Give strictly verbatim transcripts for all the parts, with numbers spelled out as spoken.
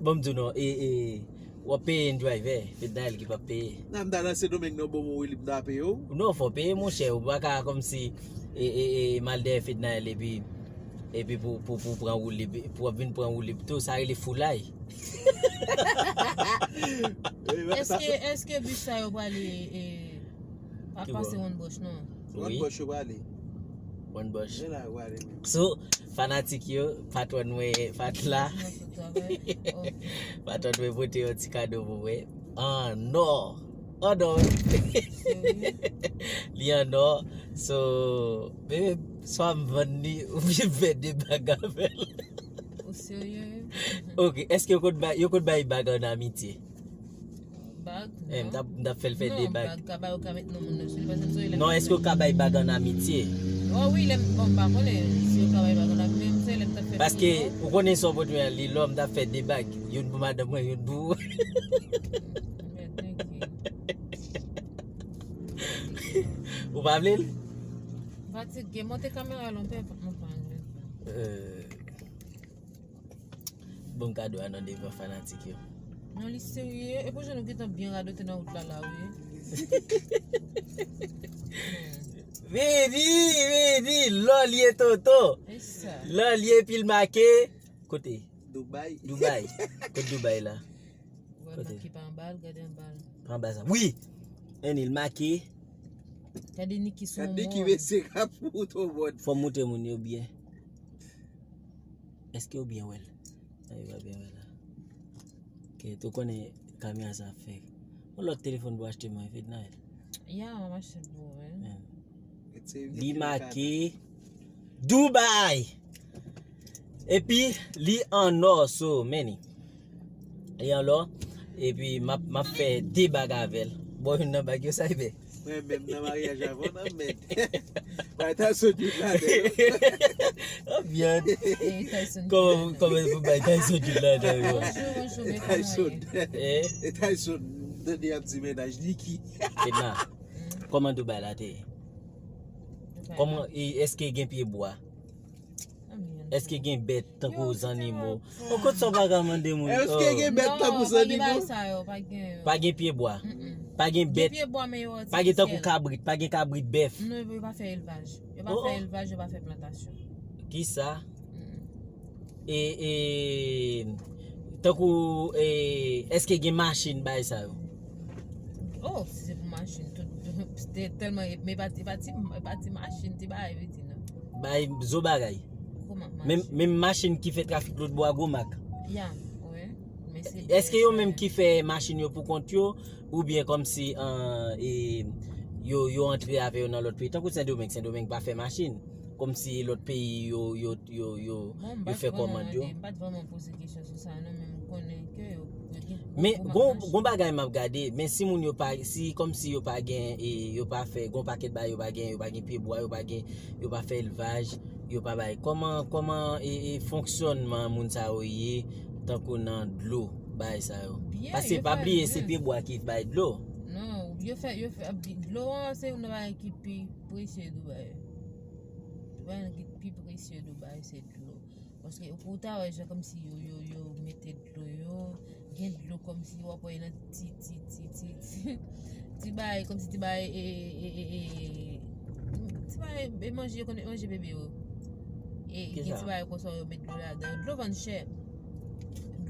Bon, m di w non, e, e, w ap peye yon drivè, Fednaelle ki p ap peye. Nan, m ta nan Sendomeng nan, bon, mwen, li m ta peye w. Non, fò w peye, monchè, ou pa ka kòmsi, e, e, e, m al dèyè Fednaelle epi, epi pou, pou, pou pran woulib, pou w ap vin pran woulib tou, sa rele foulay. Èske, èske bis sa yo prale, e, pa pase One Bush, non? One Bush yo prale. One Bush. So, fanatik yo, patwòn mwen, Fatla. Patwòn mwen pote yon ti kado pou mwen. An nò. An nò. Li an nò. So, bebe, swa m vann li, oubyen m fè de bag avè l. Ou serye? Ok, èske yo konn bay, yo konn bay bag an amitye? Bag? Eh, m t ap, m t ap fè l fè de bag. Non, bag ka bay, ou ka met nan moun nan sou li, paske m sonje lè m t ap fè. Non, èske yo ka bay bag an amitye? Oh wi, lè m, bon, m pa konnen si yo ka bay bag an amitye, men m sonje lè m t ap fè. Paske, ou konnen sa w pot mwen an, li lò, m t ap fè de bag. Youn pou madanm mwen, youn pou ou. Ou pa vle l? Fatige, monte kamera lontan, mwen pa angle. Euh, Bon kado a nan devan fanatik yo. Non, li serye. E pou jan nou gentan byen radote nan wout la la, wi. Vini, vini, lò l ye, Toto. Lò l ye, epi l make. Kote? Dubai. Dubai. Kote Dubai la? Kote? Make pa anba l, gade anba l. Pa anba sa. Wi! Annie, l make. Gade Niki sou mòn. Gade Niki mesye k ap moute mòn. Fò m moutre moun yo byen. Èske w byen wè l? Ay, w pa byen wè l la. Ok, tou konnen kamera sa ap fè. Yon lòt telefòn pou achte mwen, Fednaelle. Ya, m ap achte l pou ou, wi. Li make Dubai. Epi, li an nò, so, many. Li an lò. Epi, m ap, m ap fè de bag avè l. Bon, youn nan bag yo, sa e bè. Mwen menm nan maryaj avan nan mèd. Bay Tyson youn ladan yo. Oh, byen. Kòman, kòman pou bay Tyson youn ladan yo? Bonjou, bonjou, men kòman ye? Tyson. Eh? E Tyson, m tande y ap di mennaj Niki. Fedna, kòman Dubai la te ye? Kòman, e, èske gen pye bwa? Èske gen bèt tankou zannimo? Bon, kot sa w pa ka mande moun? Èske gen bèt tankou zannimo? Non, pa gen bagay sa yo, pa gen yo. Pa gen pye bwa. Pa gen bèt. Gen pye bwa, men yo atifisèl. Pa gen tankou kabrit, pa gen kabrit, bèf. Non, yo pa fè elvaj. Yo pa fè elvaj, yo pa fè plantasyon. Kisa? E, e, tankou, e, èske gen machin bagay sa yo? Oh, si se pou machin, tout, tèlman, men pa ti, pa ti, pa ti machin, ti bagay, vle di non. Bay zo bagay. Kòman machin? Menm, menm machin ki fè trafik lòt bò a gwo mak. Ya, wi. Men se... Èske yo menm ki fè machin yo pou kont yo, oubyen kòmsi, an, e, yo, yo antre avè yo nan lòt peyi? Tankou Sendomeng, Sendomeng pa fè machin. Kòmsi lòt peyi yo, yo, yo, yo, yo fè kòmand yo. Bon, m pa t vrèman gade, m pa t vrèman poze kesyon sou sa, non, men m konnen ke yo, yo gen gwo, gwo mak machin. Men gon, gon bagay m ap gade, men si moun yo pa, si kòmsi yo pa gen, e, yo pa fè, gon pakèt bagay yo pa gen, yo pa gen pye bwa, yo pa gen, yo pa fè elvaj, yo pa bay. Kòman, kòman, e, e, fonksyònman moun sa yo ye, tankou nan dlo, bagay sa yo? Paske pa bliye, se pye bwa ki bay dlo. Non, yo fè, yo fè, dlo an, se youn nan bagay ki pi presye Dubai. Dubai nan ki pi presye Dubai, se dlo. Paske ou ta wè jan kòmsi yo, yo, yo mete dlo yo, gen dlo kòmsi w ap wè nan ti, ti, ti, ti, ti, ti bagay, kòmsi ti bagay, e, e, e, e, ti bagay, e manje, yo konn manje bebe yo. E, gen ti bagay konsa yo met dlo ladan. Dlo vann chè.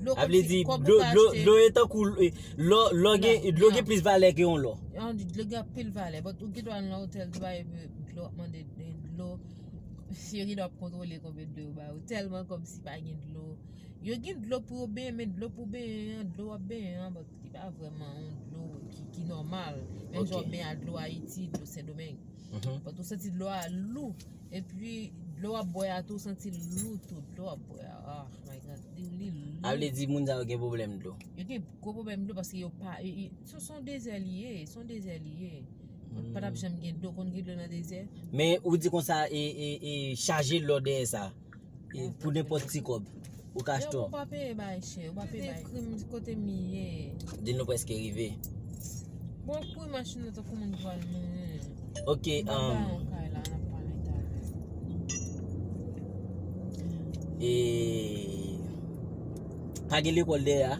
Dlo kòmsi kòb ou ka achte. Dlo e tankou, e, lò, lò gen, dlo gen plis valè ke yon lò. Dlo gen anpil valè, but ou gen dwa al nan otèl, ti bagay, dlo ap mande dlo. Yo gen dwa ap kontwole konbyen dlo yo ba yo. Tèlman kòmsi pa gen dlo. Yo gen dlo pou yo benyen, men dlo pou benyen an, dlo w ap benyen an, but li pa vrèman yon dlo ki, ki nòmal. Menm jan w ap benyen ak dlo Ayiti, dlo Sendomeng. But ou santi dlo a lou. Epi, dlo w ap bwè a tou, ou santi l lou tou. Dlo w ap bwè a, oh my God, li, li lou. A vle di moun sa yo gen pwoblèm dlo? Yo gen gwo pwoblèm dlo paske yo pa, e, e, se, se yon dezè li ye, se yon dezè li ye. Pa t ap janm gen dlo, konn gen dlo nan dezè. Men ou di konsa, e, e, e, chaje dlo dèyè sa. E, pou nenpòt ti kòb, ou ka achte. Yo, ou pa peye bay chè, ou pa peye bay. Kote krim, kote m ye? Di nou prèske rive. Bon, kouri machin nan tankou moun pral mouri. Ok, um, yon kay la, n ap pale talè. E, Pa gen lekòl dèyè a?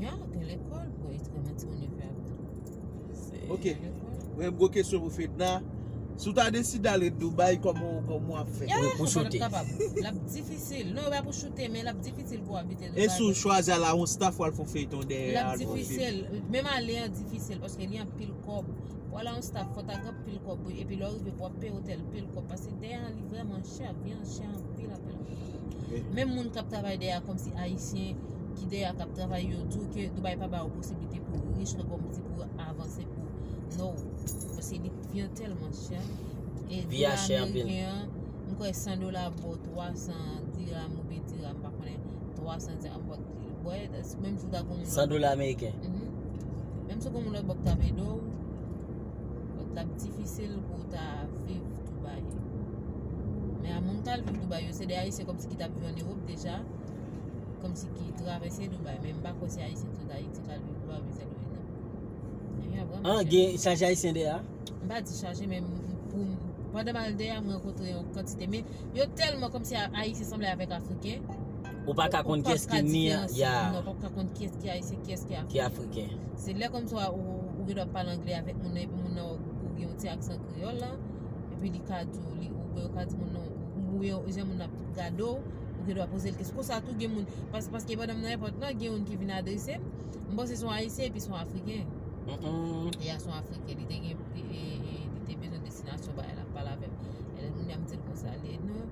Ya, gen lekòl, bro, ekstrèmman timoun yo fè apèl. Ok. Mwen, gwo kesyon pou Fedna. Si w ta deside ale Dubai, kòman kòman w ap fè? Ya, Pou- pou ou choute. Kapab. L ap difisil. Non, e pa pou choute, men l ap difisil pou w abite Dubai. E si w chwazi al a yon staff, w al fè yon feyton L dèyè ap al fè yon feyton? Difisil. Menm ale an difisil, paske li anpil kòb. Pou ale a yon staff, fò w ta gen anpil kòb, wi. Epi lè w rive, pou w ap peye otèl, pil kòb. Paske dèyè an, li vrèman chè, byen chè, anpil, anpil, anpil. Menm moun k ap travay dèyè a, kòmsi ayisyen ki dèyè a k ap travay, yo di w ke Dubai pa ba yo posiblite pou w rich, kòmsi pou w avanse, pou, no. Paske li byen tèlman chè. E Vi a dola chè anpil. Ameriken an, m kwè san dola ba w twa san diram oubyen diram, m pa konnen, twa san diram, but, bwè, menm si w ta gen yon San dola ameriken. Mhm. Menm si w gen moun lòt bò k ta ap ede w, but l ap difisil pou w ta viv Dubai. Men a moun k al viv Dubai yo, se de ayisyen kòmsi ki t ap viv ann Ewòp deja, kòmsi ki travèse Dubai. Men m pa kwè se ayisyen ki sot Ayiti k al viv Dubai oubyen Sent Domenn, non. Ebyen, vrèman An, chè. Gen chaje ayisyen dèyè a? M pa di chaje, men m- pou m- pandan m al dèyè a, m rankontre yon kantite. Men yo tèlman kòmsi a- ayisyen sanble avèk afriken. Ou pa ka konn kiyès ki ni a, ya, Non, ou pa ka konn kiyès ki ayisyen, kiyès ki ki afriken. Afriken. Se lè kòmsi w, ou, ou gen dwa pale anglè avèk moun nan, epi moun nan ou gen yon ti aksan kreyòl la, epi li ka di w, li, ou, ou ka di moun nan, ou, ou, jan moun nan ap gade w, ou gen dwa poze l kesyon. Konsa tou gen moun, pas, paske pandan m nan èpòt lan, gen youn ki vin adrese m, m panse se yon ayisyen epi se yon afriken. Mm-mm. Ya, se yon afriken, li te gen, e, e, li te bezwen destinasyon, bagay la, ap pale avè m. E lè moun nan m di l konsa, li, non.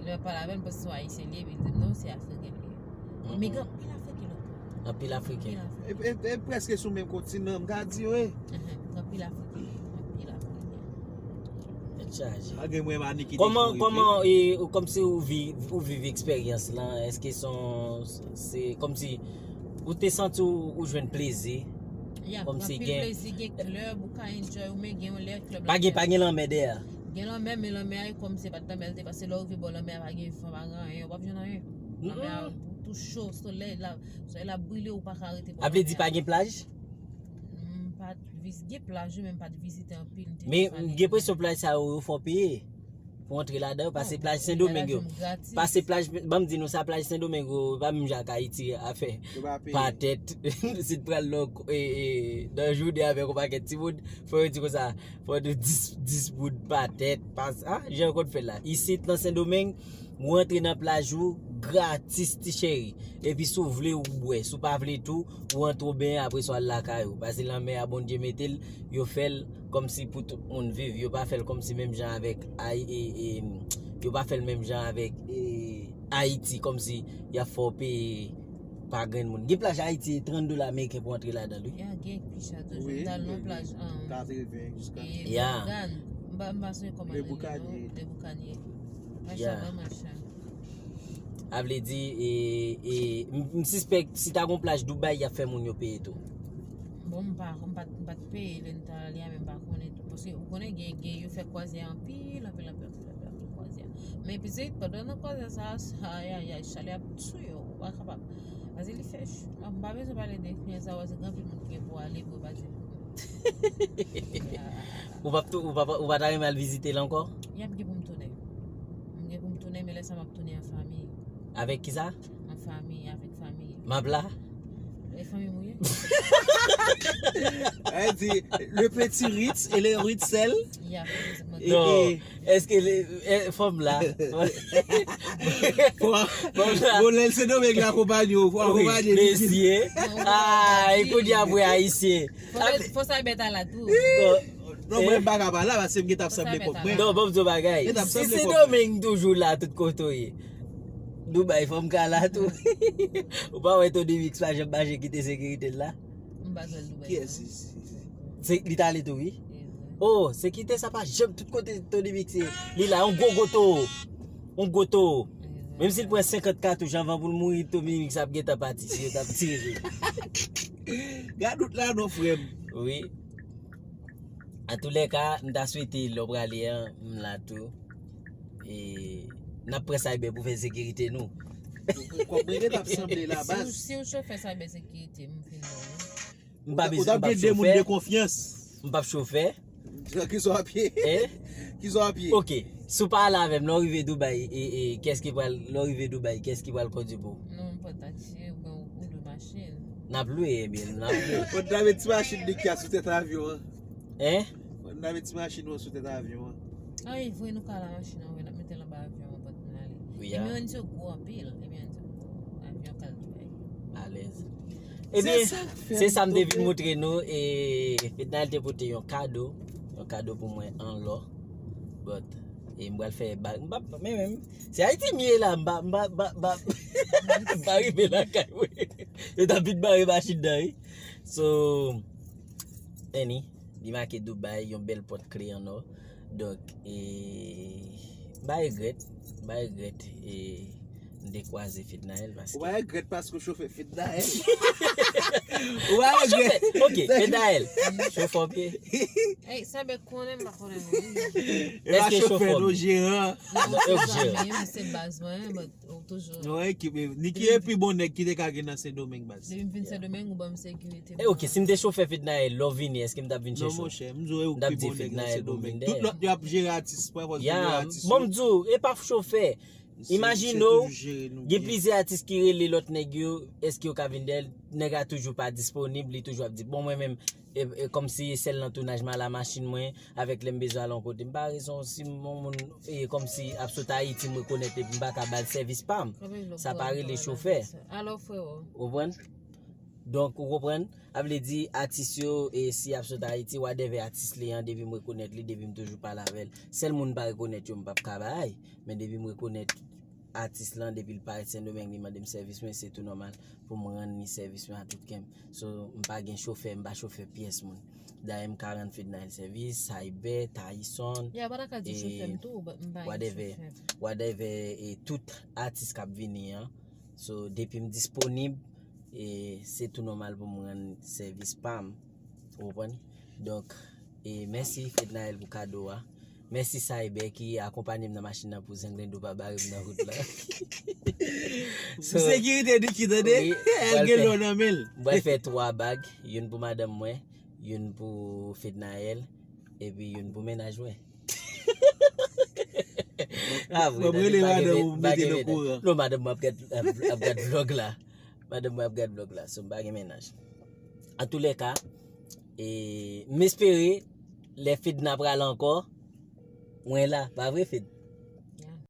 Lè m pale avè l, m panse se yon ayisyen li ye, epi li di m, non, se afriken li ye. Men gen anpil afriken nan Anpil afriken. E, e, e prèske sou menm kontinan, m ka di, wi. Anpil afriken, anpil afriken. Tèt chaje. Malgre mwen, Annie ki te Kòman, jwe kòman, e, ou- kòmsi ou vi- ou viv eksperyans lan, èske se yon, se kòmsi ou te santi ou, ou jwenn plezi? Ya, Kòmsi anpil gen- plezi, gen klèb, ou ka enjoy, ou men gen yon lè klèb Pa gen, pa gen lanmè dèyè a? Gen lanmè, men lanmè a, e kòm se pa t lanmè l te, paske lè w rive bò lanmè a, pa gen van, pa gen anyen, w p ap jwenn anyen. Lanmè a tou cho, solèy la, solèy la brile, ou pa ka rete bò A vle di lanmè pa a. Gen plaj? M pa t viz- gen plaj, wi, men m pa t vizite anpil, m te Men jis ale gen presyon plaj sa yo, yo fè w peye pou antre ladan yo, pase Non, plaj men Sendomeng bagay yo. la gratis. Pase plaj, ban m di nou sa, plaj Sendomeng yo, pa menm jan ak Ayiti, afè Yo pa peye. Pa tèt, si t pral nan, e, e, nan jounen avèk yon pakèt timoun, fò yo di konsa, fò nou dis, dis moun pa tèt, pas, a, jan yo konn fè l la. Isit nan Sendomeng, ou antre nan plaj ou, gratis, ti cheri. Epi si w vle, ou bwè. Si w pa vle tou, ou antre w benyen, apre sa w al lakay ou. Paske lanmè a, Bondye mete l, yo fè l kòmsi pou tout moun viv. Yo pa fè l kòmsi menm jan avèk Ay-, e, e, yo pa fè l menm jan avèk, e, Ayiti, kòmsi y ap fè w peye pa grenn moun. Gen plaj Ayiti, trant dola ameriken pou antre ladan l, wi. Ya, gen pi chè toujou. Wi, M t al nan wi, plaj, um, katreven jiska e, Ya. Morgan. M pa, m pa sonje kòman Le li rele, non. Boucanier. Le Boucanier. Plaj Ya. La vrèman chè. A vle di, e, e, m, m sispèk si ta gon plaj Dubai, y ap fè moun yo peye tou. Bon, m pa, m pa, m pa t peye lè n t al ale a, men m pa konnen tou. Paske ou konnen gen, gen yo fè kwazyè anpil, anpil, anpil, anpil, anpil, anpil kwazyè. Men pitit, pandan nan kwazyè sa, sa, ayayay, chalè ap tchou yo, ou pa kapab. Paske li fè ch-, m pa bezwen pale de eksperyans sa, paske gen anpil moun ki gen pou ale, pou yo pa di. Ou p ap tou, ou pa, ou pa ta renmen al vizite l ankò? Y ap gen pou m tounen. M gen pou m tounen, men lè sa m ap tounen an fanmi. Avèk kisa? An fanmi, avèk fanmi. M ap la? E fanmi m ou ye? Elle dit, le petit Ritz et le Ritz sel. Ya, fanmi m. E, Non. e, Èske le, e, fanm la? Bon, Fanm la. Bon, lè l Sendomeng la akonpaye w, fò Wi, akonpaye l. mesye. Non, Ah, wi. E kounye a pou ayisyen. Fò, fò sa bèt a la tou. Non, mwen m pa ka pale la, paske m gen t ap sanble pòp mwen. Non, ban m di w bagay. Yo t ap Si sanble pòp. Sendomeng toujou la, tout kote w ye. Dubai, fò m ka la tou. Ou pa wè Tony Mix pa janm mache kite sekirite l la? M pa twèl Dubai. Kiyès isi? Se, li t ale tou, wi. E, Oh, sekirite sa pa janm tout kote Tony Mix ye. Li la, yon gwo gwo towo. Yon gwo towo. e, Menm si l pran senkant katouch anvan pou l mouri, Tony Mix ap gentan pati si yo t ap tire. Gad out la non, frè m. Wi. Antoulèka, m ta swete lè w prale an, m la tou. E n ap pran Cyber pou fè sekirite nou. Kòm mwen gen t ap sanble la Si w, baz. Si w chofè Cyber sekirite, m vin non. M pa Ou bezwen, t ap m p ap gen de moun de chofè. Konfyans. M p ap chofè. Jan ki sa w ap ye? Eh? Ki sa w ap ye? Ok, si w pa ale avè m, lè w rive Dubai, e, e, kiyès ki pral, lè w rive Dubai, kiyès ki pral kondui pou ou? Non, m pran taksi, ou, ou lwe machin. N ap lwe, ebyen, n ap lwe. Fò n ta met ti machin Nicky a sou tèt avyon an. Hein? Fò n ta met ti machin ou an sou tèt avyon an. Ah, e vre, nou ka la machin an, vre, n ap mete l anba avyon an, pandan n ale. Wi, E a. Miranda gwo anpil, e Miranda gwo. Avyon k al Dubai. Alèz. Ebyen, Se sa k fè se sa m te m vin montre nou, e Fednaelle te pote yon kado, yon kado pou mwen an lò. But, e m pral fè bag, m pa, men menm, se Ayiti m ye la, m pa, m pa, m pa, m pa, m pa rive lakay mwen. Yo t ap vin bare machin nan, wi. So, Annie, li make Dubai, yon bèl pòt kle an nò. Donk, e, m pa regrèt, m pa regrèt, e, m te kwaze Fednaelle, paske Ou pa regrèt paske w chofè Fednaelle. Ou pa Chofè, regrèt. ok, Fednaelle, chofè w pye. Ey, sa bèk konnen, m pa konnen non. E pa Èske chofè chofè nou, ou? jeran. Non, Yo, se jeran. zanmi, se baz mwen, but ou toujou. Nou ekip, Nicky e pi bon nèg ki te ka gen nan Sendomeng, baz. Depi m vin Sendomeng, ou ban m sekirite. E ok, si m te chofè Fednaelle, lè w vini, èske m t ap vin Non, chèche w? monchè, m di w e ou M t ap pi di bon nèg nan Fednaelle, Sendomeng. Dominique. Tout lòt yo ap jere atis, pa fòs Ya, jere atis. bon, m di w, e pa chofè. Imajine w, gen plizyè atis ki rele lòt nèg yo, èske yo ka vin dèyè l? Nèg la toujou pa disponib, li toujou ap di, bon, mwen menm, e, e, kòmsi e sèl nan tounaj m a la machin mwen, avèk lè m bezwen al yon kote. M pa rezon si yon moun, e, kòmsi ap sot Ayiti, m rekonèt epi m pa ka ba l sèvis pa m. Sa pa rele chofè. Alò, frewo. Ou konprann? Donk, ou konprann? A vle di, atis yo, e si ap sot Ayiti, whatever atis li an, depi m rekonèt li, depi m toujou pale avè l. Sèl moun m pa rekonèt yo, m p ap ka bay. Men depi m rekonèt atis lan, depi l parèt Sendomeng, li mande m sèvis mwen, se tou nòmal pou m rann li sèvis mwen a tout kè m. So, m pa gen chofè, m pa chofè pyès moun. Dayè, m ka rann Fednaelle sèvis, Cyber, Tyson, Ya, pa ta ka di e, chofè m tou, but m pa gen whatever. Chofè. Whatever, e tout atis k ap vini an. So, depi m disponib, e se tou nòmal pou m rann sèvis pa m. Ou konprann? Donk, e mèsi Fednaelle pou kado a. Mèsi Cyber ki akonpanye m nan machin nan pou Zenglendo pa bare m nan wout la. So, Sekirite di ki tande, wi, el gen lò nan men l. M pral fè twa bag, youn pou madanm mwen, youn pou Fednaelle, epi youn pou mennaj mwen. Ah, vre, Bon, tande, rele m pa gen madanm men- ou, m pa mete gen l men- okouran. Non, madanm mwen ap gad, ap, ap gad vlog la. Madanm mwen ap gad vlog la, so m pa gen mennaj. Antoulèka, e, m espere lè Fedna pral ankò, mwen la, pa vre Fed?